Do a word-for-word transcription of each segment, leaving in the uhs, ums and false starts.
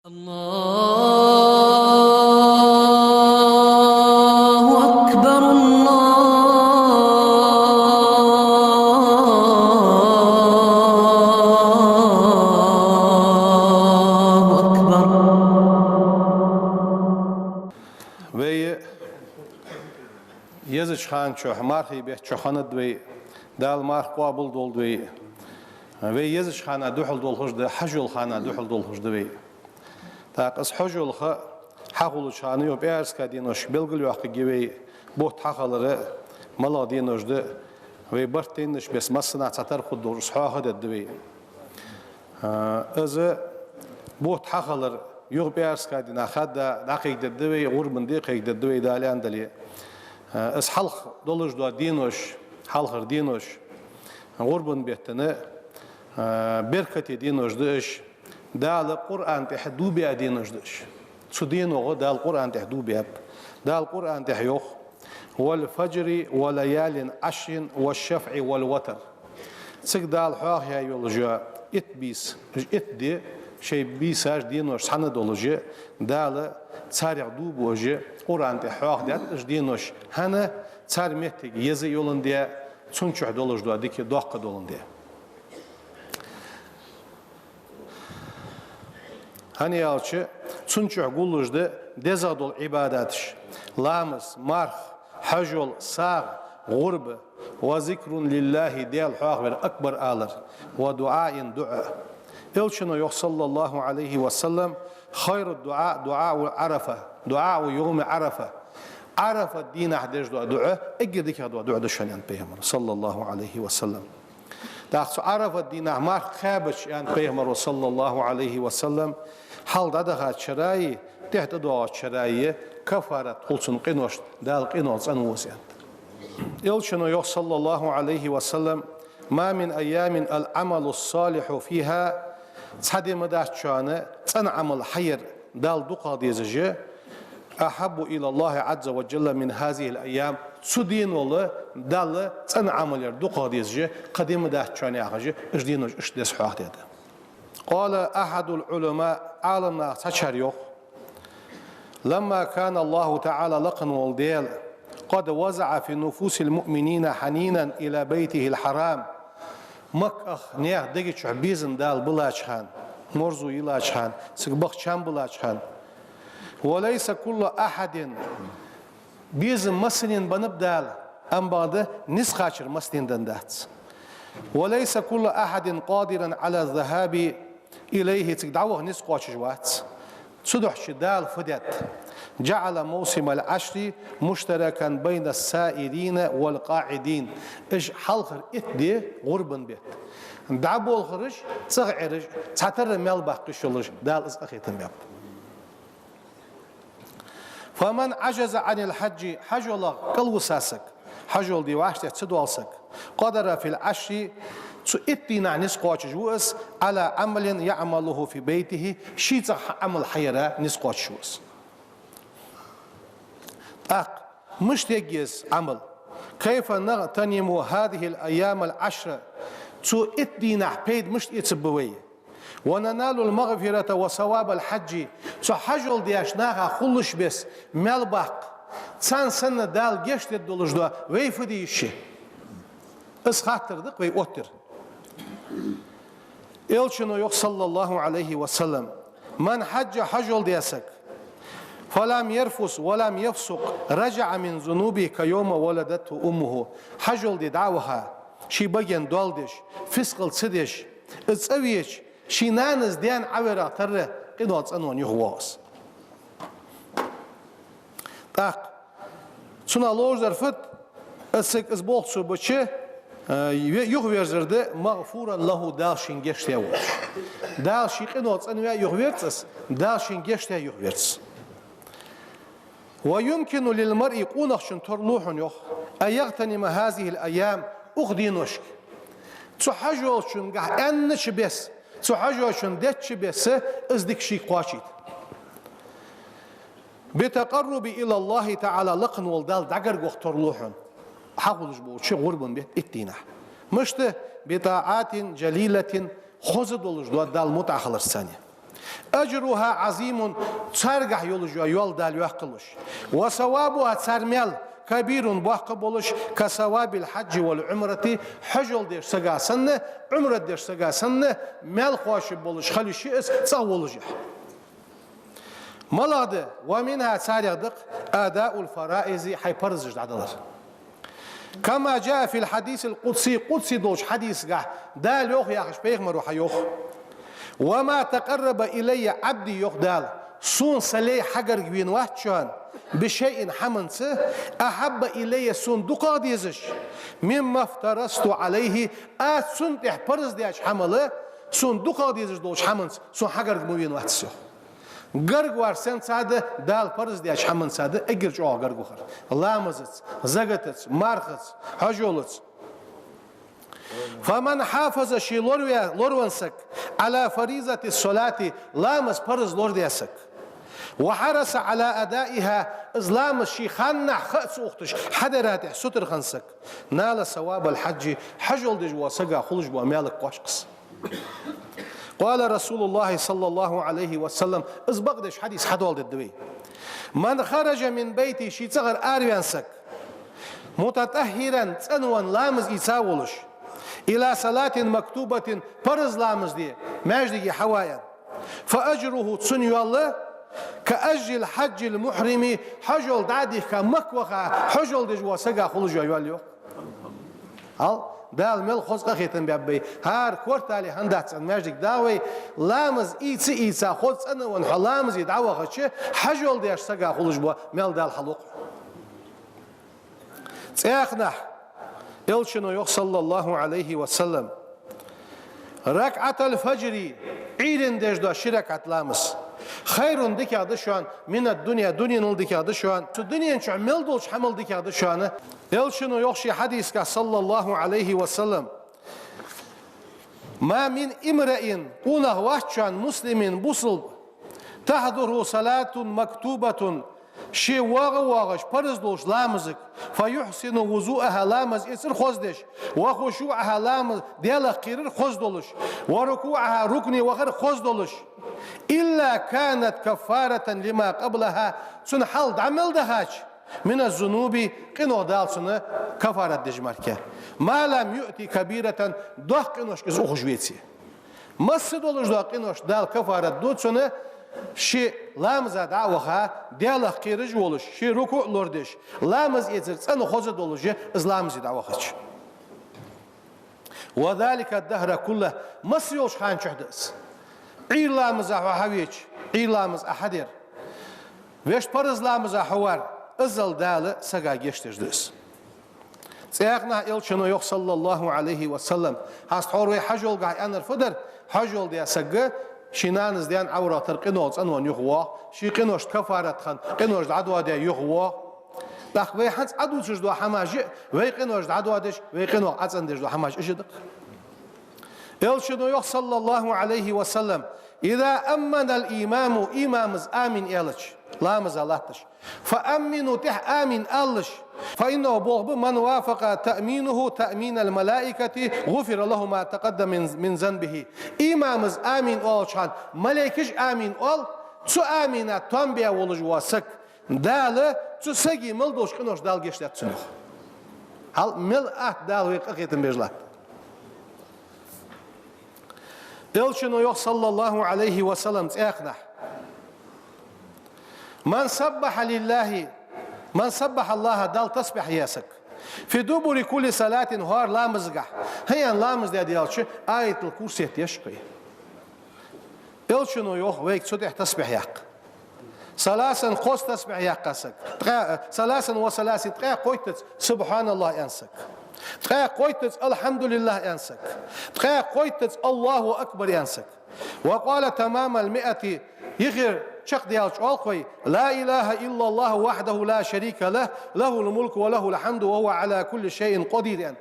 الله أكبر، الله أكبر. Вай езача хана чухь, мархий бетта чухь хиннад вай, Дала марха къоабал долда вай. Вай езача хана духьал долхаш да, хьажол хана духьал долхаш да вай. ТӀаккха из хьажол ха хьахулача хана юха пӀаьраска денош белгалйоаккхаргья вай, бутт хьахилара малагӀа денош да, вай барт тайннача беса массанахьа цхьатарра хургдолаш из хьоахадергда вай. А, из бутт хьахилар юха пӀаьраска дийнахьа хадда дӀакхайкадергда вай, гӀурбан ди кхайкадергда вай, Дала аьнна дале. А, из хьалха долаш дола денош, хьалхара денош, гӀурбан бетта, а, беркате денош да уж, Дала Къуръан тӀа дув биа денош да уж. Цу деногӀа Дала Къуръан тӀа дув биаб. Дала Къуръан тӀа йоах: «والفجر وليال عشر والشفع والوتر». Цига Дала хьоахаяь йола уж итт бийса, уж итт ди, шоай бийсаш, денош цхьана долаш, Дала царех дув бу уж, Къуръан тӀа хьоахадаьд уж денош, хӀана, цар моттиг еза йоландаь, цун чухь долаш дола дика доккха доландаь. ХӀана аьлча, цун чухь гуллуш да дезагӀа дола Ӏибадаташ: ламаз, марха, хьажол, сагӀа, гӀурба, «وذكر لله», Даьла хьоахавар, акбар алар, «ودعاء», дуӀа. Элчано йоах, صلى الله عليه وسلم: «خير الدعاء دعاء عرفة، دعاء يوم عرفة». Ӏарафат дийнахьа деш дола дуӀа эггара дикагӀа дола дуӀа да шоана, аьннад пайхамаро, صلى الله عليه وسلم. ТӀаккха цу Ӏарафат дийнахьа марха кхаьбача, аьннад пайхамаро, صلى الله عليه وسلم, хьалха дӀадахачареи тӀехьа тӀадоагӀачареи каффарат хул цун къиношта, Дала къинойх цӀенву из, аьннад. Элчано йоах, صلى الله عليه وسلم: «ما من أيام العمل الصالح فيها», цхьа ди ма дац шоана цӀена Ӏамал хьаяр Далла дукхагӀа дезаш, «أحب إلى الله عز وجل من هذه الأيام», цу денал Далла цӀена Ӏамал яр дукхагӀа дезаш кхы ди ма дац шоана яхаш, уж денош иштта деза хьоахадаьд. قال أحد العلماء, Ӏаламнаха цхьачар йоах: «لما كان الله تعالى», лакха вола Даьла, «قد وضع في نفوس المؤمنين حنينا إلى بيته الحرام», Макках наьха дега чухь безам Дала биллача хана, марзо йиллача хана, цига баха чам биллача хана. «وليس كل أحد», безам массанена беннаб Дала, амма бакъда низ кхачар массанена деннадац. «وليس كل أحد قادرا على الذهاب إليه», цига дӀаваха низ кхоачаш вац. Цудухьа Дала фу даьд: «جعل موسم العشر مشتركا بين السائرين والقاعدين». Уж хьалхара итт ди, гӀурбан бетта, дӀаболхараш, цӀагӀа Ӏераш, цхьатарра маьл баккха йиш йолаш, Дала из къахетам баьб. «فمن عجز عن الحج», хьажолах кӀалвиса саг, хьажол де вӀаштӀехьа ца доал саг, «قدر في العشر», цу итт дийнахьа низ кхоачаш ва из, «على عمل يعمله في بيته», ший цӀагӀа Ӏамал хьаяра низ кхоачаш ва из. ТӀаккха мишта ергья из Ӏамал? «كيف نغتنم هذه الأيام العشر», цу итт дийнахьа пайда мишта эцаргба вай? «وننال المغفرة وثواب الحج», цу хьажол деш наха хулаш бес маьл баккха, царна санна Дала гешт дергдолаш дола вай фу де йиш я? Из хаттар да-кх вай оттар. Элчано йоах, صلى الله عليه وسلم: «من حج», хьажол даь саг, «فلم يرفث ولم يفسق رجع من ذنوبه كيوم ولدته أمه». Хьажол де дӀа а ваха, ший баген доал деш, фискъал ца деш, из цӀавеча, ший нанас даьнна Ӏаверах тарра къинойх цӀенвенна юхавоагӀа из. ТӀаккха цунах ловш дар фуд? Из саг из болх ца бича, э, ве-, юхаверзар да «مغفورا له», Дала шийна гешт даь волаш. Дала ший къинойх цӀенваь юхаверз из, Дала шийна гешт даь юхаверз из. «ويمكن للمرء», къонахчун тарлу хьона, йоах, «أن يغتنم هذه الأيام», укх деношка. Цу хьажолчунгахьа аьннача беса, цу хьажолчун деча беса из дика шийга кхоачийта. «بالتقرب إلى الله تعالى», лакха вола Далла дӀагаргваха тарлу хьона хьахулаш болча гӀурбан бетта итт дийнахьа. Мишта? «بطاعة جليلة», хоза долаш дола Далла мутӀахьа хиларца цхьана. أجرها عظيم, царгахьа йолаш йола йоал Дала йоаккхалуш. وثوابها, цар маьл, كبير, боккха болаш, كثواب الحج والعمرة, хьажол деш сага санна, Ӏумрат деш сага санна, маьл хьош болаш хила йиш я из, цӀагӀа волаш я. МалагӀа да? ومنها, царех да-кх, أداء الفرائض, хьай парзаш дӀадалар. كما جاء في الحديث القدسي, къудси долча хьадисагахь Дала йоах яхаш пайхамаро хьайоах: وما تقرب إلي عبدي, йоах Дала, сона са лай хьагарга вена вац шоана, بشيء, хӀаманца, أحب إلي, сона дукхагӀа дезаш, مما افترضت عليه, аз цунна тӀа парз даьча хӀамал, сона дукхагӀа дезаш долча хӀаманца сона хьагарга ма вена вац из, йоах. Гарга вар сенца да? Дала парз даьча хӀаманца да эггара чӀоагӀа гарга вахар: ламазаца, закатаца, мархаца, хьажолаца. فمن حافظ, ше лораве-, лоравенна саг, على فريضة الصلاة, ламаза парз лорадаь саг, وحرص على أدائها, из ламаз ший ханнахьа ха а ца ухийташ хьадара тӀехьа сутара хинна саг, نال ثواب الحج, хьажол деш волча сага хулаш бола маьл кхоачаш. قال رسول الله صلى الله عليه وسلم, из бакъдеш хьадис хьадоаладергда вай: من خرج من بيته, ший цӀагӀара араваьнна саг, متطهرا, цӀенвенна, ламаз ийца волаш, إلى صلاة مكتوبة, парз ламаз де маьждиге хьаваьнна, فأجره, цун йоал, كأجر الحاج المحرم, хьажол дӀа а дихка Макка ваха хьажол деш волча сага хулаш йола йоал, йоах. Хьал, Дала мел хоза къахетам баьб вай. ХӀара кортале хӀана дац цӀена маьждиг дагӀа вай, ламаз ийца, ийца, хоза цӀенвенна хьо ламазе дӀавахача, хьажол деш сага хулаш бола маьл Дала хьалу-кх. Цхьаькханахьа Элчано йоах, صلى الله عليه وسلم: ركعتا الفجر, Ӏуйранна деш дола ши ракаӀат ламаз, خير, дикагӀа да шоана, من الدنيا, дуненал дикагӀа да шоана, цу дунен чу мел долча хӀамал дикагӀа да шоана. Элчано йоах ший хьадисагахь, صلى الله عليه وسلم: ما من امرئ, къонах вац шоана, مسلم, бусалба, تحضره صلاة مكتوبة, ше воагӀа-воагӀаш парз долча ламазага, فيحسن وضوءها, ламаз эцар хоза деш, وخشوعها, ламаз, Даьлах кхерар хоза долаш, وركوعها, рукуӀе вахар хоза долаш, إلا كانت كفارة لما قبلها, цун хьал дӀа мел дахача, من الذنوب, къинох Дала цунна кафарат деш мара, ما لم يأت كبيرة, доккха къиношка из ухаш веце. Масса долаш дола къиношта Дала кафарат ду цунна, ше ламаза дӀа а ваха, Даьлах кхераш а волаш, ше рукуӀ лорадеш, ламаз эцар цӀена хоза долаш я из ламазе дӀавахача. وذلك الدهر كله, масса йолча хана чухь да из. Ӏуйра ламаза хьо хьавеча, Ӏуйра ламаз Ӏа хьадер, вешта парз ламаза хьо вар, иззал Дала сага гешт деш да из. Цхьаькханахьа Элчано йоах, صلى الله عليه وسلم, хьаста хьора вай хьажолгахьа аьннар фу дар? Хьажол даь саг ший нанас даьнна Ӏовратара къинох цӀенвенна юхавоагӀа, ший къиношта кафарат хинна, къинош дӀадоадаь юхавоагӀа. ТӀаккха вай хӀанз Ӏодувцаш дола хӀамаш а, вай къинош дӀадоадеш, вай къинох ӀоцӀендеш дола хӀамаш а уж да-кх. Элчано йоах, صلى الله عليه وسلم: إذا أمن الإمام, имамас амин аьлча, ламаза латташ, فأمنوا, тӀехьа амин алалаш, فإنه, болх ба, من وافق تأمينه تأمين الملائكة غفر له ما تقدم من, من ذنبه. Имамас амин оалача хана малейкаш а амин оал, цу амина тоам бе волаш вола саг, Дала цу сага мел долча къиношта Дала гешт даьд цунна, йоах. Хьал, мел атта Дала вайга къахетам беш латт. Элчано йоах, صلى الله عليه وسلم, цхьаькханахьа: من سبح لله, من سبح الله, Далла тасбихь яь саг, في دبر كل صلاة, хӀара ламазагахьа, хӀаьта ламаз даь даьлча, Аятал-Курси етташ кхы. Элчано йоах вайга цу тӀа тасбихь яккха. ثلاثا, кхозза тасбихь яьккха саг. Ткъаь, ثلاثا وثلاثين, ткъаь кхойттаза سبحان الله аьнна саг. Ткъаь кхойттаза الحمد لله аьнна саг. Ткъаь кхойттаза الله أكبر аьнна саг. وقال تمام المائة, йихира чакхдаьлча оал-кх вай: لا إله إلا الله وحده لا شريك له، له الملك وله الحمد وهو على كل شيء قدير аьнна.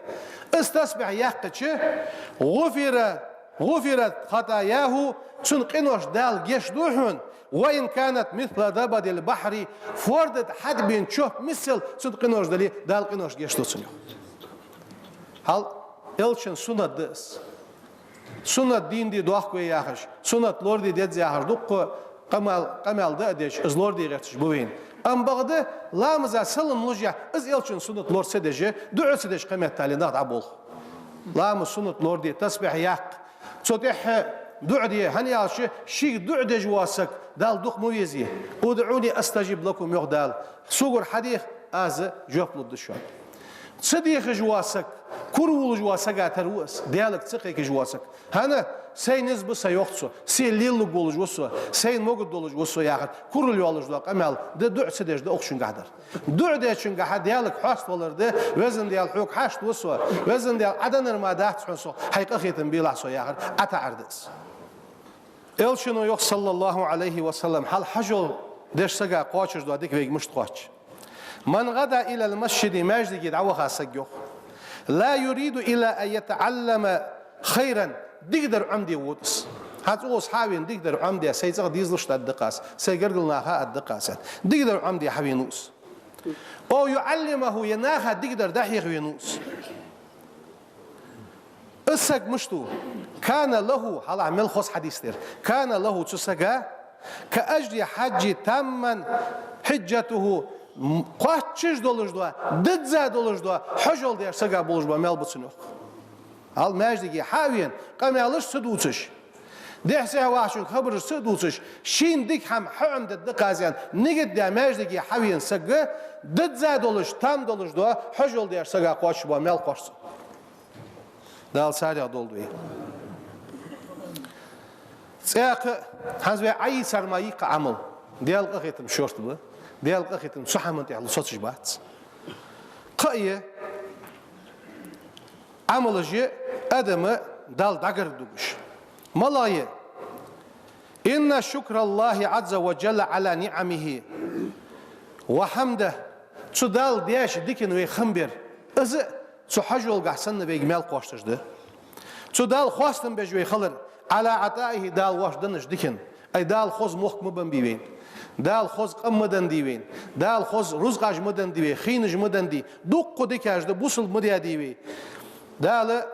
Из тасбихь яьккхача, غفر غفرت خطاياه, цун къинош Дала гешт ду хьона, وإن كانت مثل زبد البحر, форда тӀа хьатӀабена чоп миссел цун къинош дале, Дала къинош гешт ду цунна. Хьал, Элчан суннат да из. Суннат дийна де дохк вай яхаш, суннат лораде деза яхаш, дуккха къамаьл, къамаьл да а деш, из лораде гӀерташ ба вайна. Амма бакъда, ламаза салам луш яхь, из элчан суннат лора ца деш, дуӀа ца деш кхаметтале нах дӀаболх. Ламаз суннат лораде, тасбихь яккха, цу тӀехьа дуӀа де, хӀана аьлча шийга дуӀа деш вола саг Далла дукха ма везе. «ادعوني أستجب لكم», йоах Дала. Согара хьадеха, аз жоп лургда шоана. Ца дехаш вола саг, кура воалаш вола сага тара ва из, Даьлага ца кхайкаш вола саг. ХӀана? Сай низ ба са, йоах цо, сел лелалургволаш ва со, сайна могаргдолаш ва со яхар, курал йоаллаш дола къамаьл да, дуӀа ца деш да укх шунгахь дар. ДуӀа дечунгахьа Даьлага хьоста валар да: «Везан Даьла, хьога хьашт ва со, Везан Даьла, Ӏа деннар мара дац хьона сох, хьай къахетам белахь со», яхар ӀотаӀар да из. Элчано йоах, صلى الله عليه وسلم, хьал хьажол деш сага кхоачаш дола дика вайга мишта кхоач: «من غدا إلى المسجد», маьждиге дӀаваха саг, йоах, «لا يريد إلا أن يتعلم خيرا», дикадар Ӏомаде вода из. ХӀанз цу оса хьавена дикадар Ӏомаде, сай цӀагӀа дезалашта аргда-кх аз, сай гаргара наха аргда-кх аз, аьнна, дикадар Ӏомаде хьавена ва из. «أو يعلمه», е наха дикадар дӀахьеха вена ва из. Из саг мишта ва? «كان له», хьалха мел хоза хьадис да ер, «كان له», цу сага, «كأجر حاج تام حجته», м, кхоачаш долаш дола, дизза долаш дола хьажол деш сага болаш бола маьл ба цунна, йоах. Хьал маьждиге хьа а вена, къамаьлаш ца дувцаш, дехьа-сехьа вахачунга хабараш ца а дувцаш, шийна дика хӀама хьаӀомадергда-кх аз аьнна нигат даь маьждиге хьавена саг, дизза долаш, там долаш дола хьажол деш сага кхоачаш бола маьл кхоач цо. Дала царех долда вай. ЦӀаькха, хӀанз вай Ӏайийцар ма йий-кх Ӏамал. Даьла къахетам шортта ба. Даьла къахетам цу хӀаман тӀехьа лу соцаш бац. Кхы а я, Ӏамалаш я адама Далла дӀагарга дугаш. МалагӀа я? «إن شكر الله عز وجل على نعمه وحمده». Цу Далла деш дикан вай хам бер, из а цу хьажолгахь санна вайга маьл кхоачаш да. Цу Далла хоастам беш вай хилар, «على عطائه», Дала вайна деннача дикан. Ай, Дала хоза мохк ма беннабий вайна. Дала хоза къам ма деннадий вайна. Дала хоза рузкъаш ма деннадий вай, хинаш ма деннадий. Дуккха дикаш да, бусалба ма даьдий вай. Дала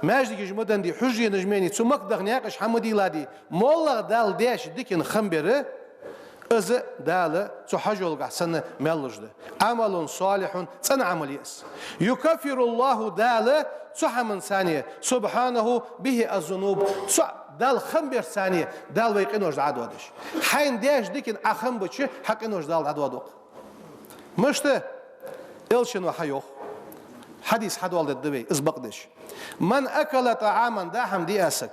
маьждигаш ма деннадий, хьужаренаш ма еннадий, цу Макка даха наькъаш хьа ма дийладий. МоллагӀа Далла деш дикан хам бер, из а Дала цу хьажолгахь санна маьл луш да. «عمل صالح», цӀена Ӏамал я из. «يكفر الله», Дала цу хӀаман цани, «سبحانه به الذنوب», цу Далла хам беш цани Дала вай къинош дӀадоадеш. Хьайна деш дикан Ӏа хам бича, хьа къинош Дала дӀадоаду-кх. Мишта? Элчано хьайоах. Хьадис хьадоаладергда вай, из бакъдеш. «من أكل طعاما», даа хӀама диа саг,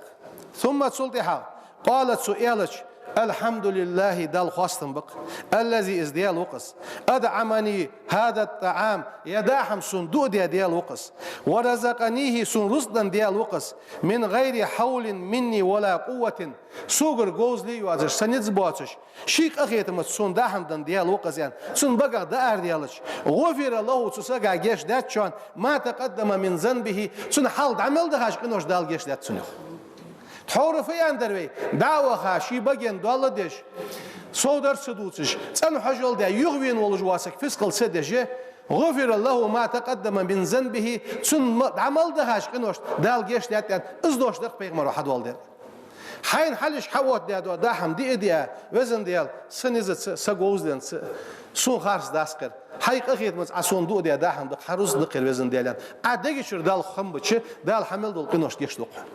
«ثم», цул тӀехьагӀа, «قال», цо аьлча: «الحمد لله», Далла хоастам ба-кх, «الذي», из Даьла ва-кх из, «أطعمني هذا الطعام», ер даа хӀама сона дуа даь Даьла ва-кх из, «ورزقنيه», сона рузкъа денна Даьла ва-кх из, «من غير حول مني ولا قوة», согара говзал а йоацаш, са низ боацаш, ший къахетамца сона даа хӀама денна Даьла ва-кх из аьнна, цун багах дӀаарадаьлча, «غفر له», цу сага гешт даьд шоана, «ما تقدم من ذنبه», цун хьалха дӀа мел дахача къинош Дала гешт даьд цунна, йоах. Тхьовра фу аьннадар вай? ДӀа а ваха, ший баген доал а деш, совдар ца дувцаш, цӀена хьажол даь, юхавена волаш вола саг фискъал ца деш, «غفر له ما تقدم من ذنبه», цун ма-, дӀа мел дахача къиношта Дала гешт даьд аьнна, из дош да-кх пайхамаро хьадоаладаьр. Хьайна хьалхашка хьаоттадаь дола даа хӀама диа а диа, «Везан Даьла, са низаца а, са говзаленца а сона харц дац-кх ер. Хьай къахетамца Ӏа сона дуа даь даа хӀама да-кх, хьа рузкъа да-кх ер, Везан Даьла», аьнна, Ӏа дега чура Далла хам бича, Дала хьа мел дола къинош гешт ду-кх хьона.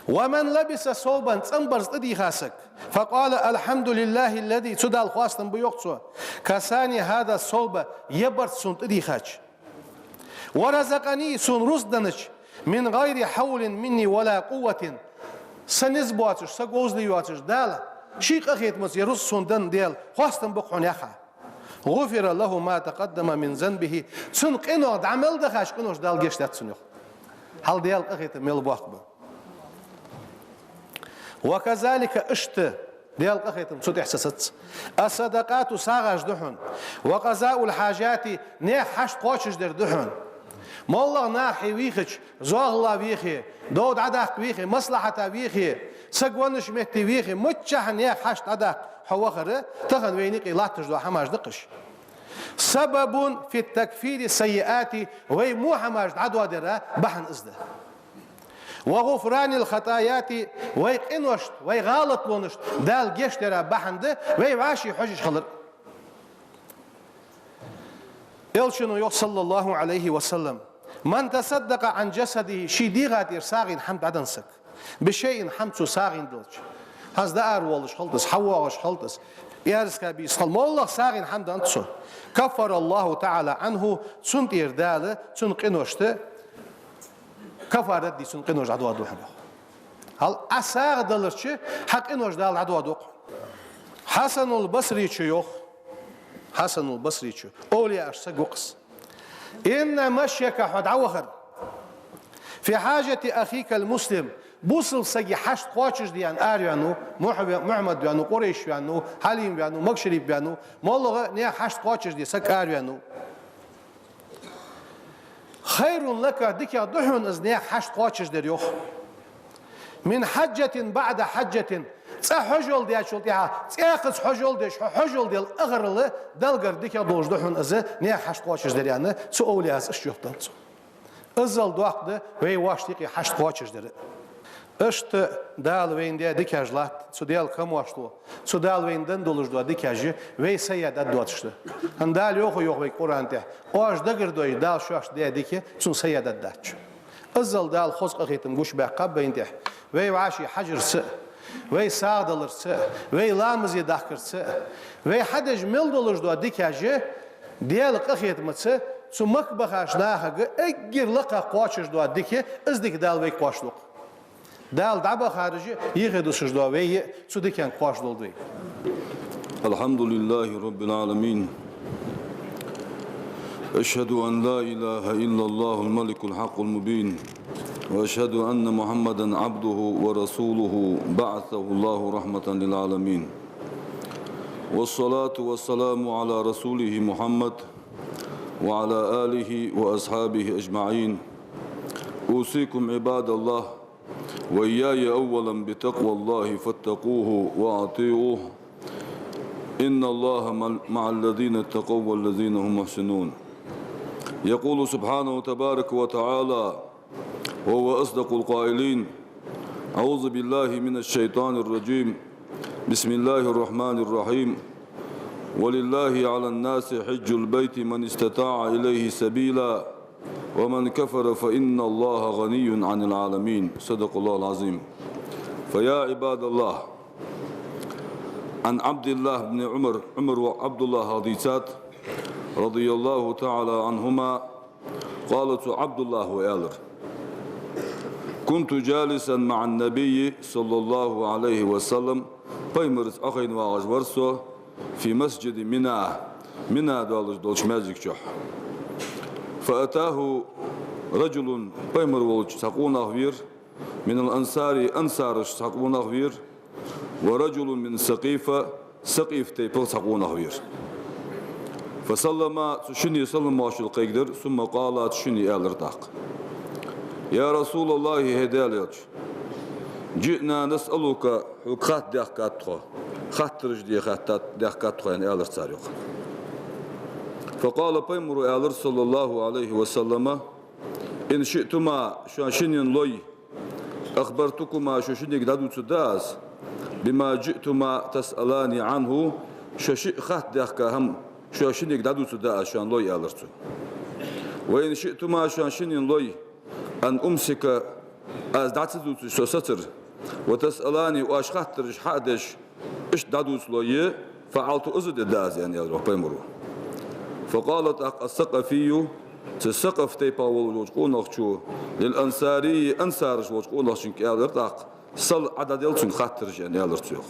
«ومن لبس ثوبا», цӀена барзкъа тӀадийха саг, «فقال: الحمد لله الذي», цу Далла хоастам ба, йоах цо, «كساني هذا الثوب», ер барзкъа сона тӀадийхача, «ورزقني», сона рузкъа деннача, «من غير حول مني ولا قوة», са низ боацаш, са говзал а йоацаш, Дала ший къахетамца ер рузкъа сона денна Даьла хоастам ба-кх хьона, яхача, «غفر له ما تقدم من ذنبه», цун къинох, дӀа мел дахача къинош Дала гешт даьд цунна, йоах. Хьал Даьла къахетам мел боккха ба. «وكذلك», иштта, Даьла къахетам цу тӀехьа ца сац. «الصدقات», сагӀаш да хьона, «وقضاء الحاجات», наьха хьашт кхоачашдар да хьона. МоллагӀа наха хье вийхача, зоахалол вехе, дов дӀадаккха вехе, маслахьата вехе, саг веннача метте вехе, миччахьа наьха хьашт дӀадаккха хьо вахар, тахан вайна юкъе латташ дола хӀамаш да-кх уж. «سبب في تكفير السيئات», вай во хӀамаш дӀадоадара бахьан из да. وغفران الخطايا, вай къиношта, вай гӀалатлонашта Дала гешт дара бахьан да вай вӀаший хьожаш хилар. Элчано йоах, صلى الله عليه وسلم: من تصدق عن جسده, ший дегӀа тӀара сагӀийна хӀама дӀаденна саг, بشيء, хӀама цо сагӀийна делча, хӀанз дӀааравоалаш хилда из, хьавоагӀаш хилда из, пӀаьраска бийса хилда, моллагӀа сагӀийна хӀама денна цо, كفر الله تعالى عنه, цунна тӀара Дала цун къиношта кафарат дий, цун къинош дӀадоаду хьона. ХӀанз Ӏа сагӀа даларца хьа къинош Дала дӀадоаду-кх. Хьасанул Басрийчо йоах, Хьасанул Басрийчо, овлияашта саг ва-кх из: إن مشيك, хьо дӀавахар, في حاجة أخيك المسلم, бусалба сага хьашт кхоачашде араваьннав, Мухьа-, Мухьаммад ваьннав, Къурайш ваьннав, Хьалим ваьннав, Макшарип ваьннав, моллагӀа наьха хьашт кхоачашде саг араваьннав, خير لك, дикагӀа да хьона из наьха хьашт кхоачашдар, йоах, من حجة بعد حجة, цкъа хьажол дечул тӀехьагӀа цхьаькхаза хьажол деш, хьо хьажол даь ахарал Даллагара дикагӀа долаш да хьона из наьха хьашт кхоачашдар, аьнна, цу овлияс иштта жоп деннад цо. Иззал доккха да вай воашта юкъе хьашт кхоачашдар. Иштта Дала вайна даь дикаш латт, цу Даьла камоаршал, цу Дала вайна денна долаш дола дикаш вай сая дӀадоацаш да. ХӀана Дала йоах, йоах вайга Къуръан тӀа: оаш дагардойя Дала шоашта даь дика, цунна сая дӀадац. Иззал Дала хоза къахетам гучабаьккхаб вайна тӀа. Вай вӀаший хьажарца, вай сагӀа даларца, вай ламазе дахкарца, вай хьадеш мел долаш дола дикаш Даьла къахетамца, цу Макка бахача нахага эггара лакхагӀа кхоачаш дола дика, из дика Дала вайга кхоачадолда-кх. Дала дӀабахараш а, йихи дусаш дола вай а цу диканга кхоачадолда вай. الحمد لله رب العالمين. أشهد أن لا إله إلا الله الملك الحق المبين. وأشهد أن محمدا عبده ورسوله بعثه الله رحمة للعالمين. والصلاة والسلام على رسوله محمد وعلى آله وأصحابه أجمعين. أوصيكم عباد الله وإياي أولا بتقوى الله فاتقوه وأطيعوه. إن الله مع، مع الذين اتقوا والذين هم محسنون. يقول سبحانه تبارك وتعالى وهو أصدق القائلين: أعوذ بالله من الشيطان الرجيم. بسم الله الرحمن الرحيم. ولله على الناس حج البيت من استطاع إليه سبيلا ومن كفر فإن الله غني عن العالمين. صدق الله العظيم. فيا عباد الله، عن عبد الله بن عمر, Ӏумара воӀа ӀабдуллахӀа дийцад, رضي الله تعالى عنهما, قال, цо ӀабдуллахӀа аьлар: كنت جالسا مع النبي صلى الله عليه وسلم, пайхамарца Ӏохайна вагӀаш вар со, في مسجد منى, Мина долаш долча маьждига чу. فأتاه رجل, пайхамар волча цхьа къонах вера, من الأنصار, ансарашта цхьа къонах вера, ورجل من ثقيف, Сакъиф тайпах цхьа къонах вера. فسلما, цу шинне салам-моаршал кхайкадар, ثم قالا, цу шинне аьлар тӀаккха: يا رسول الله, хӀай Даьла Элча, جئنا نسألك, хьога хатта даьхкад тхо, хаттараш де хатта даьхкад тхо, аьнна, аьлар цар, йоах. فقال, пайхамаро аьлар, صلى الله عليه وسلم: إن شئتما, шоана шиннена лой, أخبرتكما, шо шиннега дӀадувцаргда аз, بما جئتما تسألان عنه, шо шиъ хатта даьхка хӀама шо шиннега дӀадувцаргда аз, шоана лой, аьлар цо. وإن شئتما, шоана шиннена лой, أن أمسك, аз дӀа ца дувцаш со сацар, وتسألان, оаш хаттараш хьа а деш, иштта дӀадувца лой, فعلت, из а дергда аз, аьнна, аьлар, йоах, пайхамаро. فقال, тӀаккха, الثقفي, цу Сакъиф тайпах волча къонахчо, للأنصاري, ансараш волча къонахчунга аьлар тӀаккха: سل, Ӏа дӀадел цунга хаттараш, аьнна, аьлар цо, йоах.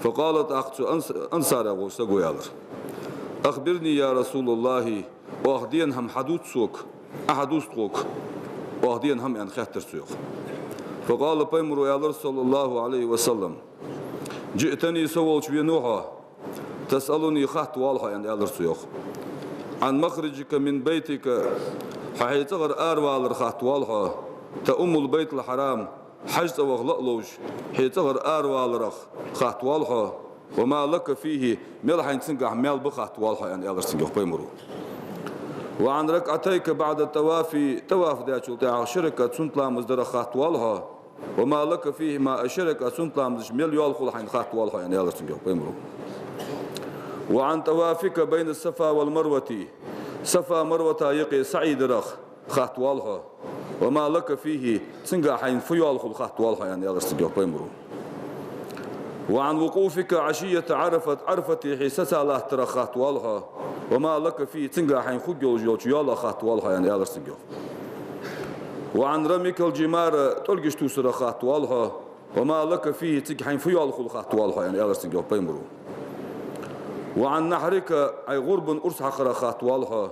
فقال, тӀаккха цу анс-, ансарех волча саго аьлар: أخبرني يا رسول الله, оаха дена хӀама хьадувца сога, Ӏа хьадувца тхога оаха дена хӀама, аьнна, хаьттар цо, йоах. فقال, пайхамаро аьлар, صلى الله عليه وسلم: جئتني, со волча венав хьо, تسألني, хатта воал хьо, аьнна, аьлар цо, йоах. عن مخرجك من بيتك, хьо хьай цӀагӀара аравалар хатта воал хьо, تؤم البيت الحرام, Хьажцӏа ваха ла а ловш, хьай цӏагӏара араваларах хатта воал хьо, وما لك فيه, мел хьайна цунгахь маьл ба хатта воал хьо, аьнна, аьлар цунга, йоах, пайхамаро. وعن ركعتيك بعد الطواف, тӀаваф даьчул тӀехьагӀа ши ракаӀат суннат ламаз дарах хаттаваьв хьо. وما لك فيهما, ши ракаӀат суннат ламазаш мел йола хул хьайна хаттаваьв хьо, аьнна, аьлар цунга пайхамара. وعن طوافك بين الصفا والمروة, Сафа-Марвата юкъе саӀй дарах хаттаваьв хьо. وما لك فيه, цунга хьайна фу йола хул хаттаваьв хьо, аьнна, аьлар цунга пайхамара. وعن وقوفك عشية عرفة, Ӏарафате хьо сацалаттарах хаттаваьв хьо. وما لك فيه, цунга хьайна хургйолаш йолча йоалах хаттаваьв хьо, аьнна, аьлар цунга. وعن رميك الجمار, тӀолгаш тувсарах хаттаваьв хьо. وما لك فيه, цига хьайна фу йола хул хаттаваьв хьо, аьнна, аьлар цунга пайхамара. وعن نحرك, Ӏа гӀурбан урс хьакхарах хаттаваьв хьо.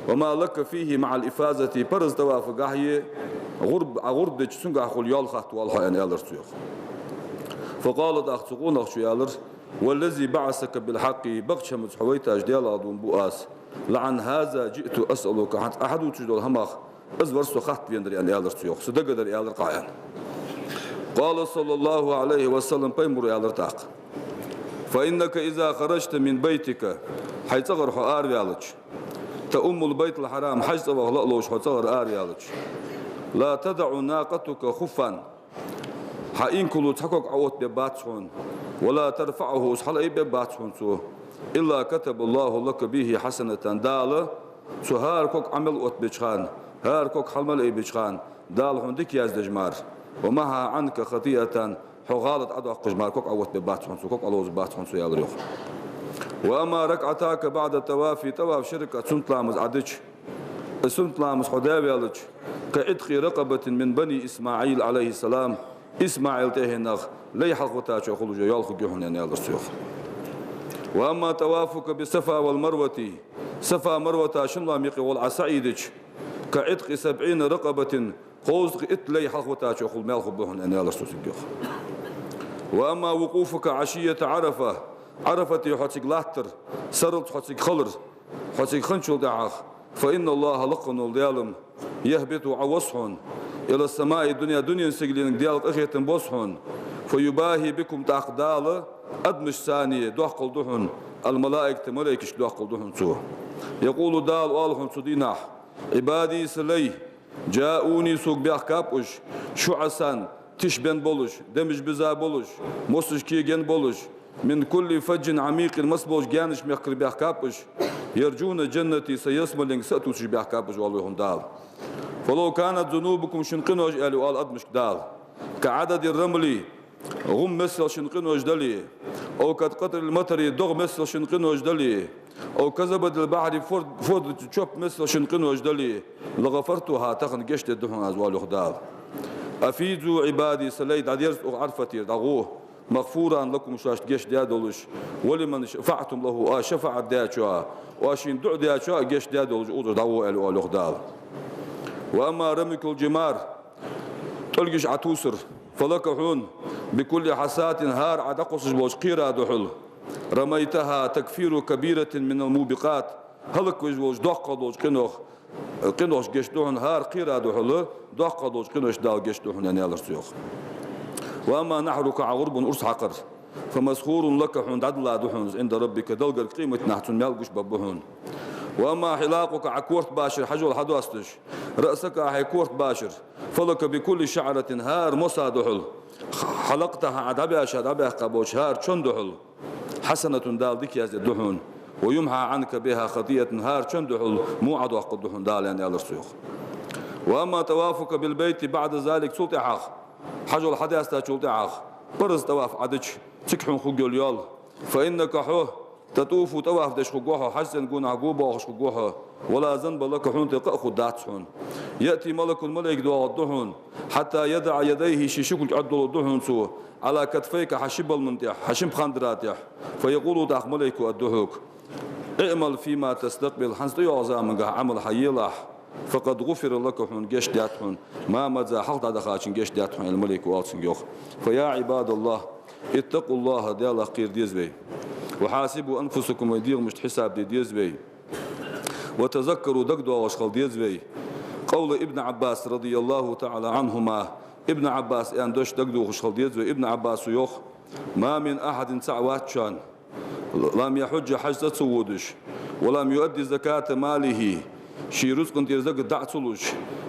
وما لك فيه مع الإفاضة, парз тӀавафагахьеи, гӀурб, Ӏа гӀурба дича цунга хул йола хаттаваьв хьо, аьнна, аьлар цо йоах. فقال, тӀаккха цу къонахчо аьлар: والذي بعثك بالحق, бакъча хӀамаца хьо вайташ Даьлах дув буъ аз. لعن هذا جئت أسألك, хӀанз Ӏа хьадувцаш дола хӀамах из вар со хатта венар, аьнна, аьлар цо йоах. Со дагадар, аьлар-кх Ӏа, аьнна. قال صلى الله عليه وسلم, пайхамара аьлар тӀаккха: فإنك إذا خرجت من بيتك, хьай цӀагӀара хьо араваьлча, تؤم البيت الحرام, Хьажа цӀа ваха ла а ловш хьо цӀагӀара араваьлча, لا تضع ناقتك خفا, хьа инкало цхьа ког Ӏоотта бергбац хьона, ولا ترفعه, из хьалаайбергбац хьона цо, إلا كتب الله لك به حسنة, Дала цу хӀара ког Ӏа мел оттабеча хана, хӀара ког хьалмел айбеча хана, Дала хьона дика яздеш мара, ومحا عنك خطيئة, хьо гӀалат Ӏодоаккхаш мара ког Ӏооттабергбац хьона цо, ког Ӏоловзаргбац хьона цо, аьлар йоах. وأما ركعتاك بعد الطواف, тӀаваф ши ракаӀат суннат ламаз Ӏа дича, из суннат ламаз хьо даь ваьлча, كعتق رقبة من بني إسماعيل عليه السلام, ИсмаӀила тӀехьенах лай хьалхавитачоа хулаш йола йоал хургья хьона, аьнна, аьлар цо йоах. وأما طوافك بالصفا والمروة, Сафа-Марвата шин лоам юкъе гӀолла Ӏа саӀй дича, كعتق سبعين رقبة, кховзткъеи итт лай хьалхавитачоа хул маьл хургба хьона, аьнна, аьлар цо цунга йоах. وأما وقوفك عشية عرفة, Ӏарафате хьо цига латтар, сарралца хьо цига хилар, хьо цига хинначул тӀехьагӀа, فإن الله, лакха вола Даьла-м, يهبط, Ӏовосс хьона, إلى السماء الدنيا, дунен сигаленга Даьла къахетам босс хьона, فيباهي بكم, тӀаккха Дала адамашца доккхал ду хьона, الملائكة, малайкашка доккхал ду хьона цо. يقول, Дала оал хьона цу дийнахьа: عبادي, са лай, جاءوني, сога баьхкаб уж, شعثا, тиша бенна болаш, демаш биза болаш, мосаш кегаенна болаш, من كل فج عميق, масса болча гаьнашка мехкара баьхкаб уж, يرجون جنتي, са ялсмаленга са а тувсаш баьхкаб уж, оал хьона Дала. فلو كانت ذنوبكم, шун къинош, аьле оал адамашка Дала, كعدد الرمل, гӀум миссел шун къинош дале, أو كقطر المطر, догӀа миссел шун къинош дале, أو كزبد البحر, фо-, фода чоп миссел шун къинош дале, لغفرتها, тахан гешт дергда хьона аз, оал йоах Дала. أفيضوا عبادي, са лай, дӀадерза укх Ӏарфатера, дӀагӀо, مغفورا لكم, шоашта гешт даь долаш, ولمن شفعتم له, оаш шафаӀат даьчоа, оаш шийна дуӀа даьчоа гешт даь долаш, укхазара дӀагӀо, аьле оал йоах Дала. وأما رميك الجمار, тӀолгаш Ӏа тувсар, فلك, хьона, بكل حصاة, хӀара Ӏа дӀакхоссаш болча кхера духьал, رميتها تكفير كبيرة من الموبقات, хӀалаквеш волча доккхал долча къинох, къиношта гешт ду хьона, хӀара кхера духьал доккхал долча къиношта Дала гешт ду хьона, аьнна, аьлар цо йоах. وأما نحرك, Ӏа гӀурбан урс хьакхар, فمسخور لك, хьона дӀадилла да хьона из, عند ربك, Далла гарга къематдийнахьа цунна маьл гуш баргба хьона. وأما حلاقك, Ӏа корта башар хьажол хьадоасташ, رأسك, хьай корта башар, فلك بكل شعرة, хӀара мосса духьал, حلقتها, Ӏа дӀабаьша, дӀабаьккха болча хӀара чон духьал, حسنة, Дала дика яздергда хьона, ويمحى عنك بها خطيئة, хӀара чон духьал во Ӏодоаккхаргда хьона Дала, аьнна, аьлар цо йоах. وأما طوافك بالبيت بعد ذلك, цул тӀехьагӀа, хьажол хьадаьстачул тӀехьагӀа, парз тӀаваф Ӏа дича, цига хьона хургйола йоал, فإنك, хьо, تطوف, тӀаваф деш хургва хьо, Хьажа цӀен гонахьа го боахаш хургва хьо, ولا ذنب لك, хьона тӀа къа а хургдац хьона. يأتي ملك, малайк доагӀаргда хьона, حتى يضع يديه, ший ши кулг Ӏодоладергда хьона цо, على كتفيك, хьа ши балмана тӀа, хьа шин пхандара тӀа, فيقول, тӀаккха малайко аргда хьога: اعمل فيما تستقبل, хӀанз тӀайоагӀача замангахьа Ӏамал хьаелахь, فقد غفر لك, хьона гешт даьд хьона, ما مضى, хьалха дӀадахачун гешт даьд хьона, аьнна, малайко оал цунга йоах. فيا عباد الله، اتقوا الله, Даьлах кхера деза вай. وحاسبوا أنفسكم, вай дегӀамашта хьисап де деза вай. وتذكروا, дагадоагӀаш хила деза вай, قول ابن عباس رضي الله تعالى عنهما, Ибн Ӏаббаса аьнна дош дагадохаш хила деза вай. Ибн Ӏаббаса йоах: ما من أحد, цаӀ вац шоана, لم يحج, Хьажа цӀа ца водаш, ولم يؤد زكاة ماله, ший рузкъан тӀера закат дӀа ца луш,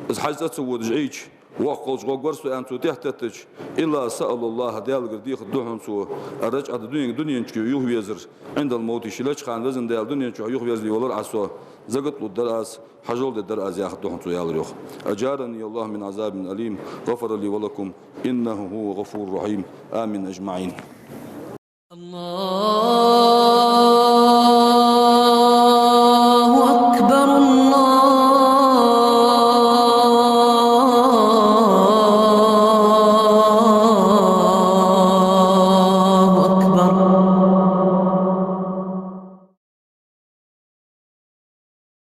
из хьажцӀа ца водаш Ӏийча, воккха волча гӀоргвар со аьнна цо тӀехьатеттача, إلا سأل الله, Даьлагара дехаргда хьона цо, الرجعة, дунен, дунен чу юхавезар, عند الموت, ше леча хана, Везан Даьла, дунен чу юхаверзале велар Ӏа со, закат лургдар аз, хьажол дергдар аз, яхаргда хьона цо, аьлар йоах. أجارني الله من عذاب أليم، غفر لي ولكم، إنه هو الغفور الرحيم. آمين أجمعين.